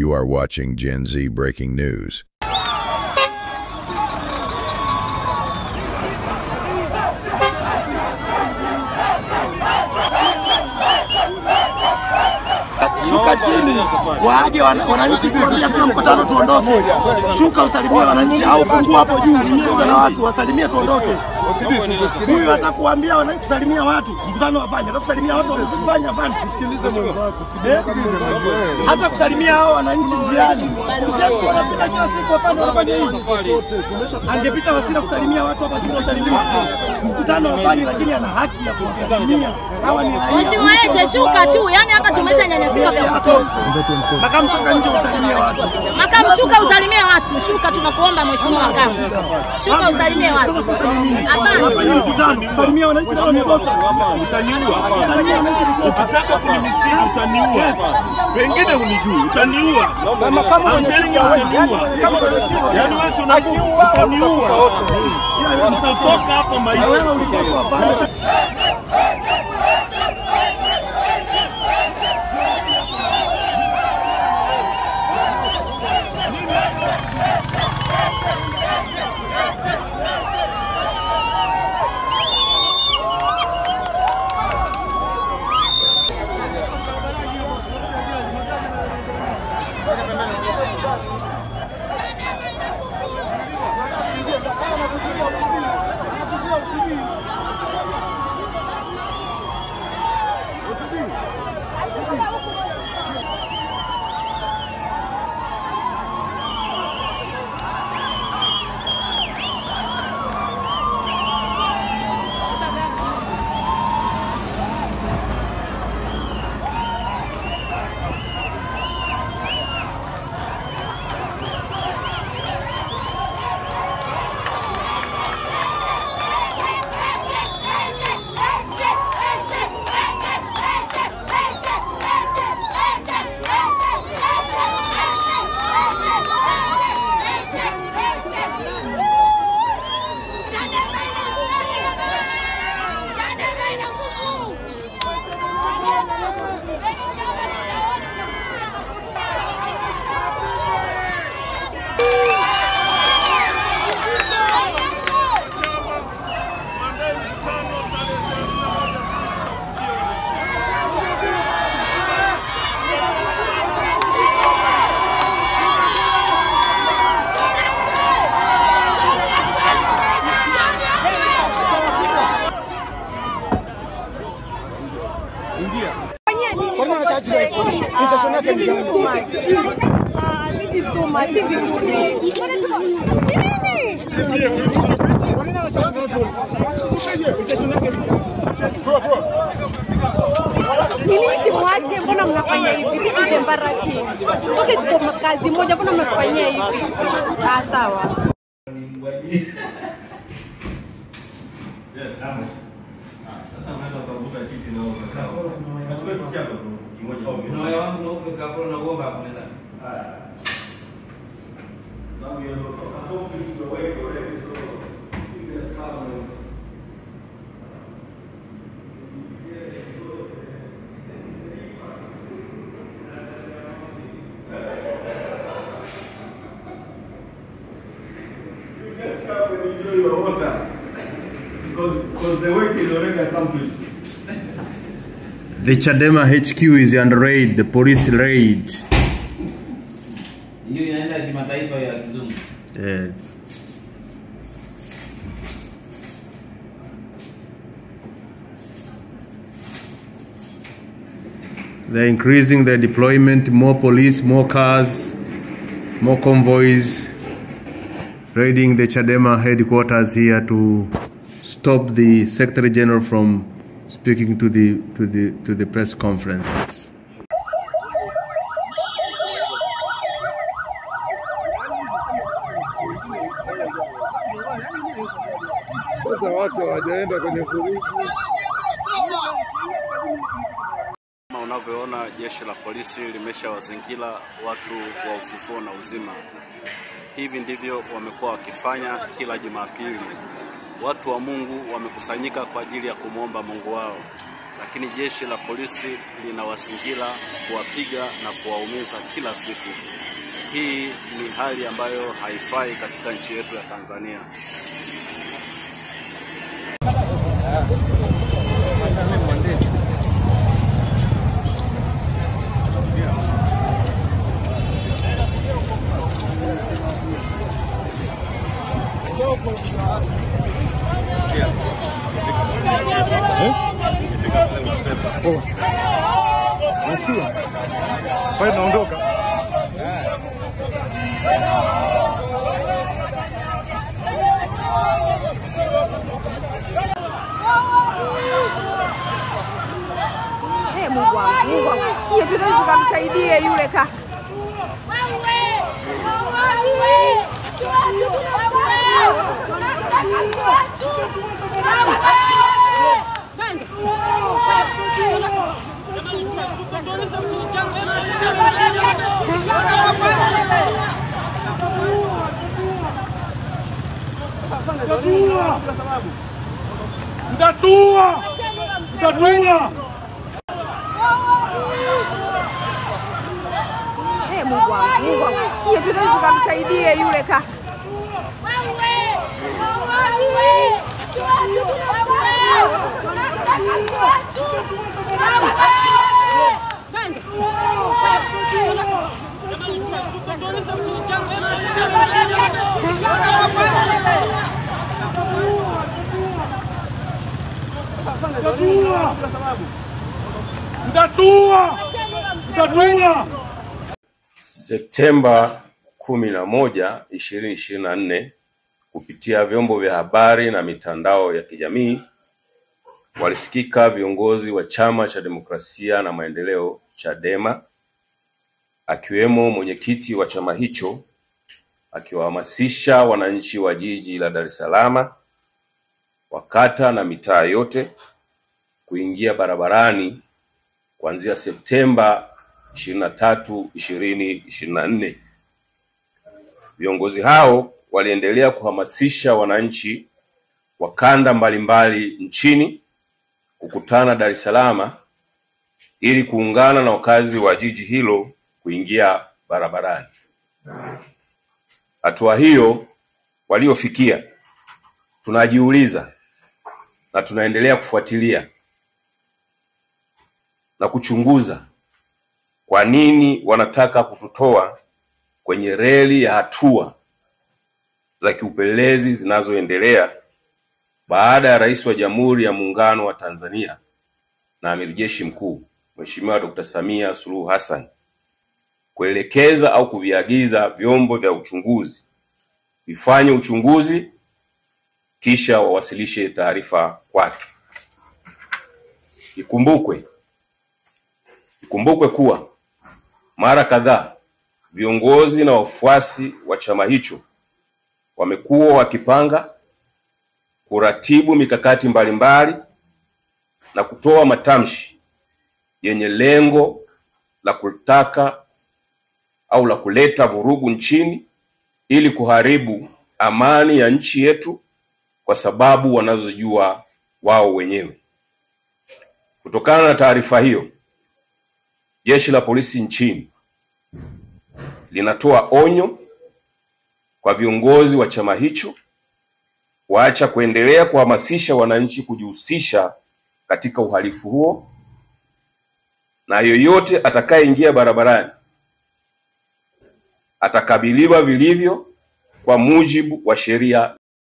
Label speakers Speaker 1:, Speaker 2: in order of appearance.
Speaker 1: You are watching Gen Z Breaking News.
Speaker 2: Shuka chini, waage wananchi, tunapiga mkutano tuondoke. Shuka usalimie wananchi au fungua hapo juu, zungumza na watu, wasalimie tuondoke. Huyu atakuambia wananchi kusalimia watu, mkutano wafanye, atakusalimia watu wasifanye afanye.
Speaker 3: Msikilize mwenzako,
Speaker 2: hata kusalimia hao wananchi njiani. Sisi wanapita kila siku hapa wanafanya hivi. Angepita Wasira kusalimia watu hapa, sisi wasalimia. Mkutano wafanye, lakini ana haki ya kusalimia. Hawa ni raia.
Speaker 4: Mheshimiwa Heche, shuka tu. Yaani hapa tumeshanyanyasika vya kutosha.
Speaker 2: Makamu toka nje usalimie watu.
Speaker 4: Makamu shuka usalimie watu. Shuka, tunakuomba mheshimiwa makamu. Shuka usalimie watu.
Speaker 2: Hapana. Mkutano kusalimia wananchi ndio ni kosa.
Speaker 3: Utaniua.
Speaker 2: Kusalimia wananchi ni kosa.
Speaker 3: Ukitaka kunimistreat utaniua. Pengine unijui, utaniua.
Speaker 2: Makamu
Speaker 3: utaniua. Yaani wewe si unajua utaniua. Utatoka hapo maiti.
Speaker 2: Wewe ulikosa hapana.
Speaker 5: This is too much. This is too much. Nini kimwache? Mbona mnafanya hivi? This is embarrassing. Sote tuko kazi moja, mbona mnafanyia hivi? Ah, sawa.
Speaker 6: Yes, Amos. Sasa unaweza kuvuta kiti na ukakaa. Nachukua kiti chako kimoja.
Speaker 7: Na wewe wangu na upe kapo na uomba hapo nenda.
Speaker 6: Haya. Sababu hiyo ndio accomplish the way already, so you just come and you just come and enjoy your water. Because the work is already accomplished.
Speaker 8: The Chadema HQ is under raid, the police raid.
Speaker 7: Hiyo inaenda kimataifa ya kizungu.
Speaker 8: Yeah. They're increasing their deployment, more police, more cars, more convoys, raiding the Chadema headquarters here to stop the Secretary General from speaking to the press conferences.
Speaker 3: Sasa watu hawajaenda kwenye vurugu.
Speaker 9: Kama unavyoona, jeshi la polisi limeshawazingira watu wa Ufufuo na Uzima. Hivi ndivyo wamekuwa wakifanya kila Jumapili. Watu wa Mungu wamekusanyika kwa ajili ya kumuomba Mungu wao, lakini jeshi la polisi linawazingira kuwapiga na kuwaumiza kila siku. Hii ni hali ambayo haifai katika nchi yetu ya Tanzania.
Speaker 3: Naondoka.
Speaker 5: Hey, Mungu wangu, Mungu wangu. Hiyo tunaweza kumsaidia yule ka.
Speaker 3: Mtatua! Mtatua!
Speaker 5: Hey, Mungu wangu, Mungu wangu. Hiyo tunaweza kumsaidia yule ka.
Speaker 3: Mtatua! Mtatua!
Speaker 10: Septemba 11, 2024 kupitia vyombo vya habari na mitandao ya kijamii walisikika viongozi wa Chama cha Demokrasia na Maendeleo Chadema, akiwemo mwenyekiti wa chama hicho akiwahamasisha wananchi wa jiji la Dar es Salaam, wa kata na mitaa yote kuingia barabarani kuanzia Septemba 23, 2024. Viongozi hao waliendelea kuhamasisha wananchi wa kanda mbalimbali nchini kukutana Dar es Salaam ili kuungana na wakazi wa jiji hilo kuingia barabarani. Hatua hiyo waliofikia, tunajiuliza na tunaendelea kufuatilia na kuchunguza kwa nini wanataka kututoa kwenye reli ya hatua za kiupelelezi zinazoendelea baada ya Rais wa Jamhuri ya Muungano wa Tanzania na Amiri Jeshi Mkuu Mheshimiwa Dr. Samia Suluhu Hassan kuelekeza au kuviagiza vyombo vya uchunguzi vifanye uchunguzi kisha wawasilishe taarifa kwake. Ikumbukwe kuwa mara kadhaa viongozi na wafuasi wa chama hicho wamekuwa wakipanga, kuratibu mikakati mbalimbali na kutoa matamshi yenye lengo la kutaka au la kuleta vurugu nchini ili kuharibu amani ya nchi yetu kwa sababu wanazojua wao wenyewe. Kutokana na taarifa hiyo, Jeshi la Polisi nchini linatoa onyo kwa viongozi wa chama hicho waacha kuendelea kuhamasisha wananchi kujihusisha katika uhalifu huo, na yoyote atakayeingia barabarani atakabiliwa vilivyo kwa mujibu wa sheria.